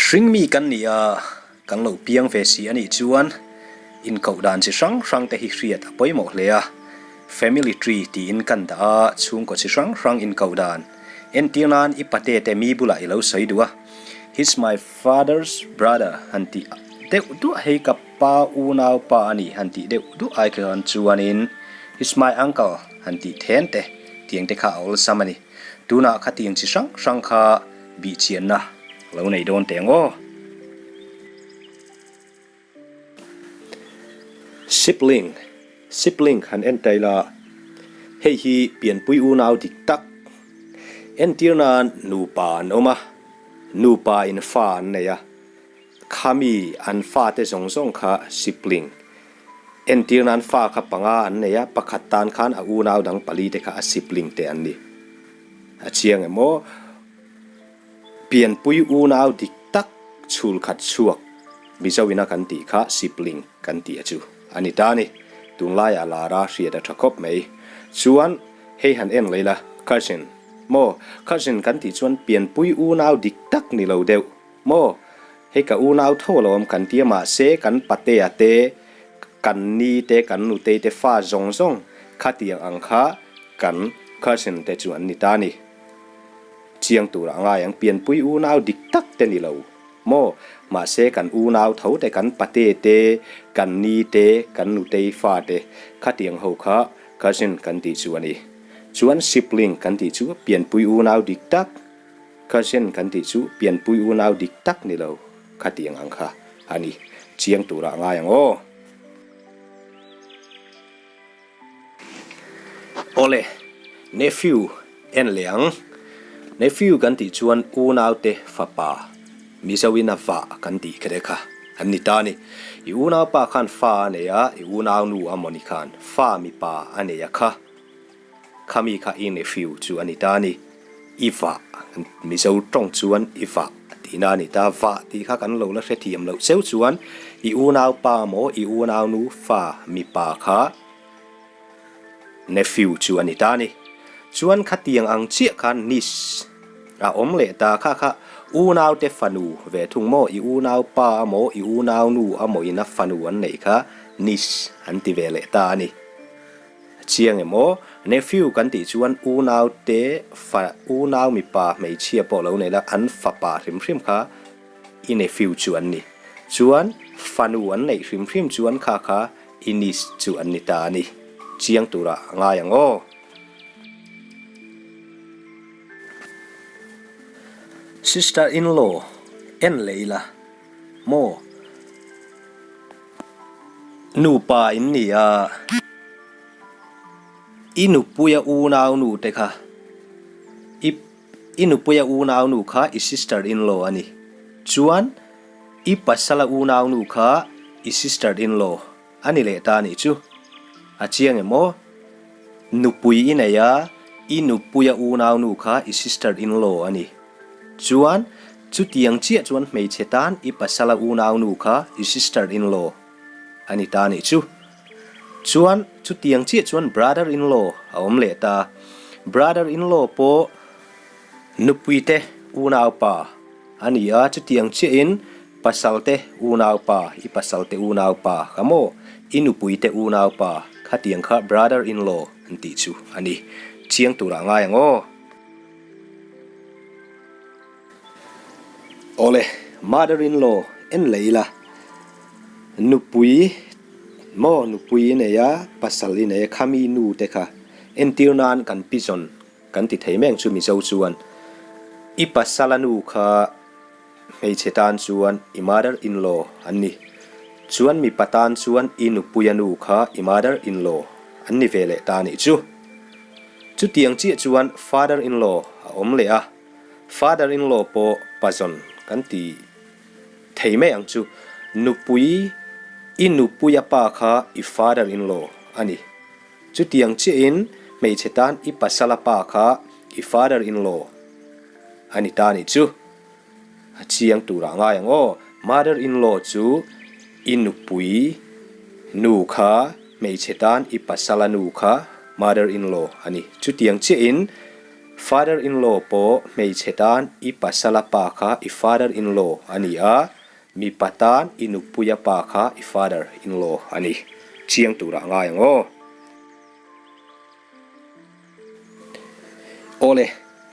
Hringmi kan ni a, kan lo piang ve si a nih chuan inkoh dan chi hrang hrang te hi hriat a pawimawh hle a. Family tree tiin kan dah a, chhungkaw chi hrang hrang inkoh dan entir nan i pate te mi bulah i lo sawi duh a, He's my father's brother han tih deuh duah hei ka pa unau pa a ni han tih deuh duah ai khan chuanin He's my uncle han tih then te tiang te kha a awlsam a ni. Tunah khatiang chi hrang hrang kha bihchianna lo nei dawn teh ang aw. Sibling, Sibling han en ta ila, hei hi pianpui unau dik tak. Entir nan nupa an awm a, nupa in fa an nei a, khami an fate zawng zawng kha sibling. Entir nan fa kha panga an nei a, pakhat tan khan a unau dang pali te kha a sibling te an ni. A chiang em aw? Pianpui unau dik tak chhul khat chhuak Mizo ina kan tih kha sibling kan tih a chu a ni ta a ni. Tunlaiah lara hriat a tha khawp mai. Chuan hei han en leh ila cousin maw? Cousin kan tih chuan pianpui unau dik tak ni lo deuh maw? Hei ka unau tho alawm kan tia mahse kan patea te, kan ni te, kan nutei te fa zawng zawng khatiang ang kha kan cousin te chu an ni ta a ni. Chiang tur a ngai ang, pianpui unau dik tak te ni lo maw? Mahse kan unau tho te, kan pate te, kan ni te, kan nutei fa te khatiang ho kha cousin kan tih chu a ni. Chuan sibling kan tih chu pianpui unau dik tak, cousin kan tih chu pianpui unau dik tak ni lo khatiang ang kha a ni. Chiang tur a ngai ang aw. Awle, nephew en leh ang. Nephew kan tih chuan unaute fapa, Mizoin a vah kan tih kher kha an ni ta a ni. I unaupa khan fa a nei a, i unaunu a mawni khan fa mipa a nei a kha. Khami kha i nephew chu a ni ta a ni. I vah, Mizo tawng chuan i vah tihna a ni ta. Vah tih kha kan lo la hrethiam loh cheu chuan i unaupa maw i unaunu fa mipa kha nephew chu a ni ta a ni. Chuan khatiang ang chiah khan niece a awm leh ta kha kha unaute fanu ve thung maw i unaupa amaw i unaunu amaw ina fanu an neih kha niece an ti ve leh ta a ni. Chiang em aw? Nephew kan tih chuan unau te fa unau mipa hmeichhia pawh lo nei la an fapa hrim hrim kha i nephew chu an ni. Chuan fanu an neih hrim hrim chuan kha kha i niece chu an ni ta a ni. Chiang turah a ngai ang aw. Sister in law en leh ila maw? Nupa in ni a, i nupuia unau nu te kha, i i nupuia unau nu kha i sister in law a ni. Chuan i pasala unau nu kha i sister in law a ni leh ta a nih chu. A chiang em aw? Nupui i nei a, i nupuia unau nu kha i sister in law a ni. Chuan, chutiang chiah chuan hmeichhe tan i pasala unaunu kha i sister-in-law a ni ta nih chu. Chuan, chutiang chiah chuan brother-in-law a awm leh ta. Brother-in-law pawh nupuite unaupa a ni a, chutiang chiahin pasalte unaupa, i pasalte unaupa kha maw, i nupuite unaupa khatiang kha brother-in-law an tih chu a ni. Chiang turah ngai ang aw. Awle, mother in law en leh ila, nupui maw nupui i nei a, pasal i nei a, khami nu te kha entir nan kan pizawn kan ti thei meng chu Mizo chuan i pasala nu kha hmeichhe tan chuan i mother in law an ni, chuan mipa tan chuan i nupuia nu kha i mother in law an ni ve leh ta nih chu. Chutiang chiah chuan father in law a awm leh a, father in law pawh pazawn kan ti thei mai ang chu. Nupui, i nupuia pa kha i father in law a ni. Chutiang chiahin hmeichhe tan i pasala pa kha i father in law a ni ta nih chu. A chiang turah ngai ang aw. Mother in law chu i nupui nu kha hmeichhe tan i pasala nu kha mother in law a ni. Chutiang chiahin Father-in-law pawh hmeichhe tan i pasala pa kha i father-in-law a ni a, mipa tan i nupuia pa kha i father-in-law a ni. Chiang turah ngai ang aw. Awle,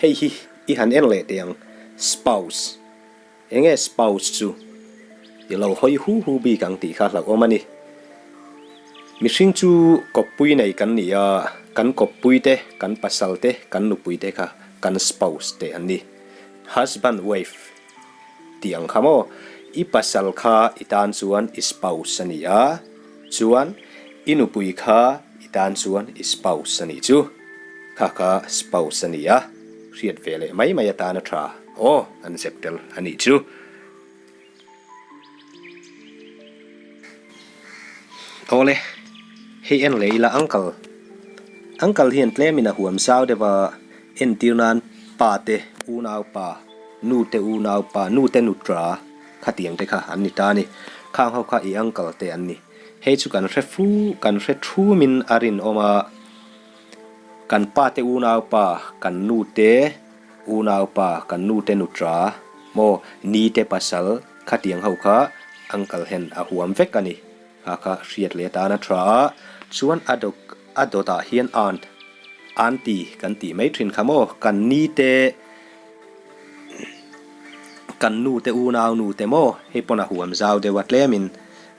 hei hi i han en leh teh ang, spouse. Enge spouse chu i lo hawi hu hu bik ang tih kha hlauhawm a ni. Mihring chu kawppui nei kan ni a, kan kawppui te, kan pasal te, kan nupui te kha kan spouse te an ni. Husband wife tih ang kha maw? I pasal kha i tan chuan i spouse a ni a, chuan i nupui kha i tan chuan i spouse a nih chu. Kha kha spouse a ni a, hriat ve leh mai mai atan a tha. Aw, an zep tel a nih chu. Awle, hei en leh ila uncle. Uncle hian tlemin a huam zau deuh a, entir nan pa te unau pa, nu te unau pa, nu te nutra khatiang te kha an ni ta a ni. Khang ho kha i uncle te an ni. Hei chu kan hre fu, kan hre thumin a rinawm a. Kan pa te unau pa, kan nu te unau pa, kan nu te nutra maw, ni te pasal khatiang ho kha uncle hian a huam vek a ni. Kha kha hriat leh atan a tha a, chuan a dawk a dawtah hian aunt, aunty kan tih mai thin kha maw, kan ni te kan nu te unau nu te maw, hei pawn a huam zau deuh a tlemin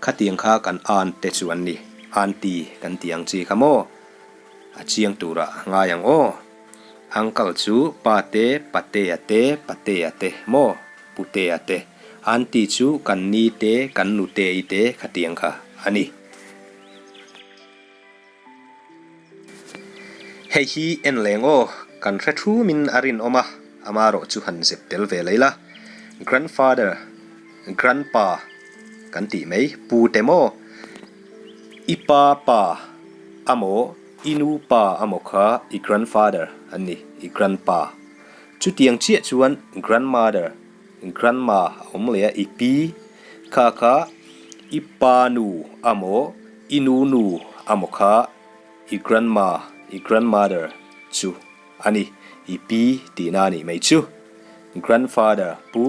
khatiang kha kan aunt te chu an ni, aunty kan tih ang chi kha maw. A chiang turah a ngai ang aw. Uncle chu pa te, patea te, patea te maw, putea te. Aunty chu kan ni te, kan nutei te khatiang kha a ni. Hei hi en leng aw, kan hre thumin a rinawm a, amarawh chu han zep tel ve lei la. Grandfather, grandpa kan tih mai, pu te maw? I pa pa amaw i nu pa amaw kha i grandfather an ni, i grandpa. Chutiang chiah chuan grandmother, grandma a awm leh a, i pi kha kha i pa nu amaw i nu nu amaw kha i grandma, i grandmother chu a ni, i pi tihna a nih mai chu. Grandfather pu,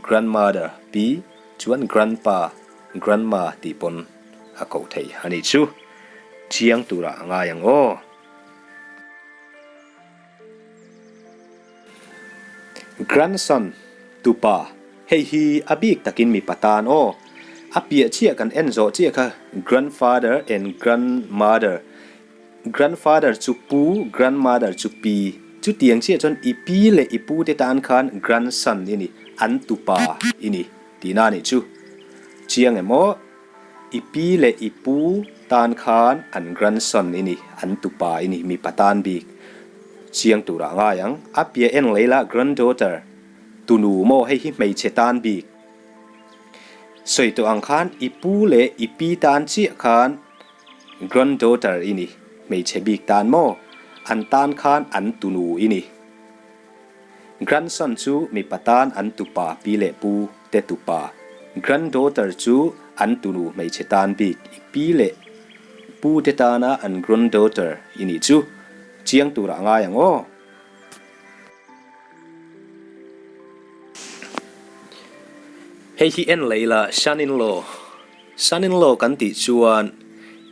grandmother pi chuan grandpa Grandma tih pawn a koh theih a nih chu. Chiang turah a ngai ang aw. Grandson, tupa, hei hi a bik takin mipa tan aw. A piah chiah kan en zawh chiah kha grandfather and grandmother. Grandfather chu pu, grandmother chu pi. Chutiang chiah chuan i pi leh i pu te tan khan grandson i ni, an tupa i ni. Tihna a nih chu. Chiang em aw? I pi leh i pu tan khan an grandson i ni, an tupa i ni, mipa tan bik. Chiang turah a ngai ang. A piah en lei la granddaughter, tunu maw hei hi hmeichhe tan bik. Sawi tawh ang khan i pu leh i pi tan chiah khan granddaughter i ni, hmeichhe bik tan maw? An tan khan an tunu i ni. Grandson chu mipa tan an tupa pi leh pu te tupa, granddaughter chu an tunu hmeichhe tan bik i pi leh pu te tana an granddaughter i nih chu chiang turah a ngai ang aw. Hei hi en lei la son-in-law Son-in-law kan tih chuan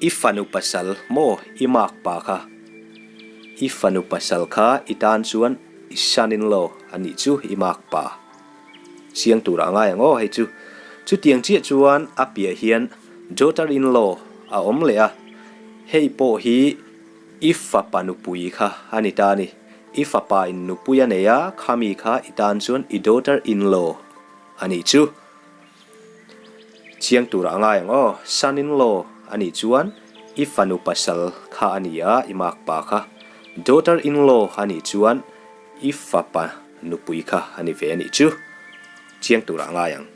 i fanu pasal maw i mak pa kha? I fanu pasal kha i tan chuan i son-in-law a nih chu i mak pa. Chiang turah a ngai ang aw hei chu. Chutiang chiah chuan a piah hian daughter-in-law a awm leh a, hei pawh hi i fapa nupui kha a ni ta a ni. I fapa in nupui a nei a, khami kha i tan chuan i daughter-in-law a nih chu. Chiang turah a ngai ang aw, son-in-law a nih chuan i fanu pasal kha a ni a, i makpa kha. Daughter-in-law a nih chuan i fapa nupui kha a ni ve a nih chu. Chiang turah a ngai ang.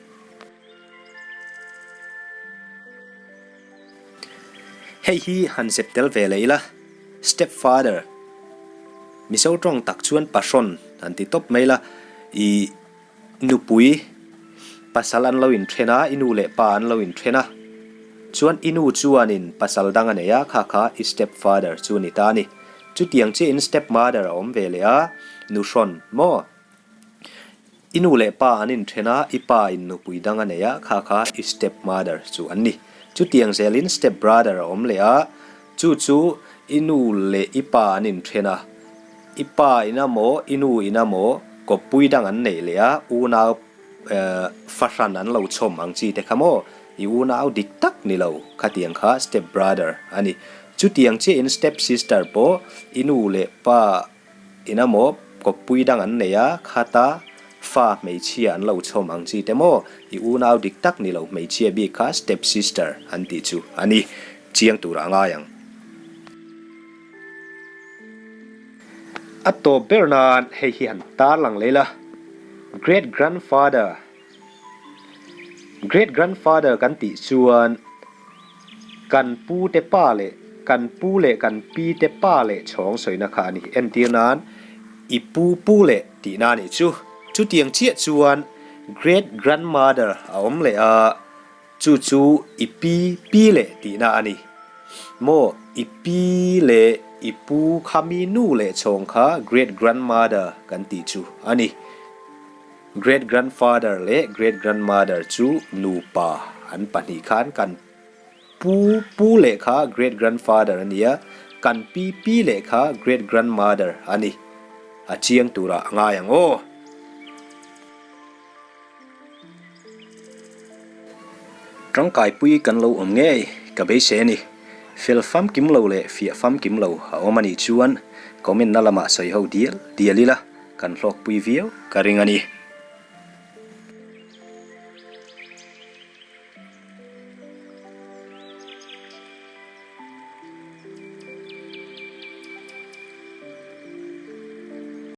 Hei hi han zep tel ve leh ila, stepfather, Mizo tawng tak chuan pahrawn han ti tawp mai la, i. Nupui, pasal an lo inthen a, i nu leh pa an lo inthen a. Chuan i nu chuanin pasal dang a nei a, kha kha i step father chu a ni ta a ni. Chutiang chiahin step mother a awm ve leh a, nuhrawn maw? I nu leh pa an inthen a, i pa in nupui dang a nei a, kha kha i step mother chu an ni. Chutiang zelin step brother a awm leh a, chu chu i nu leh i pa an inthen a, i pa in a maw, i nu in a maw kawppui dang an neih leh a, unau fahran an lo chhawm ang chi te kha maw, i unau dik tak ni lo khatiang kha step brother a ni. Chutiang chiahin step sister pawh i nu leh pa Ina maw kawppui dang an nei a, khata fa hmeichhia an lo chhawm ang chi te maw, i unau dik tak ni lo hmeichhia bik kha step sister an tih chu a ni chiang tur a ngai ang. A tawp ber nan hei hi han tarlang leh la, Great grandfather. Great grandfather kan tih chuan kan pu te pa leh kan pu leh kan pi te pa leh chhawng sawina kha a ni. Entir nan i pu pu leh tihna a nih chu. Chutiang chiah chuan great grandmother a awm leh a, chu chu i pi pi leh tihna a ni. Maw i pi leh i pu kha mi nu leh chhawng kha great grandmother kan tih chu a ni. Great grandfather leh great grandmother chu nupa an pahnih khan kan pu pu leh kha great grandfather a nia, kan pi pi leh kha great grandmother a ni. A chiang turah a ngai ang aw. Tangkaipui kan lo awm ngei ka beisei a ni. Fel famkim lo leh fiah famkim lo a awm a nih chuan comment na lamah sawi ho dial dial ila. Kan hlawkpui viau ka ring a ni.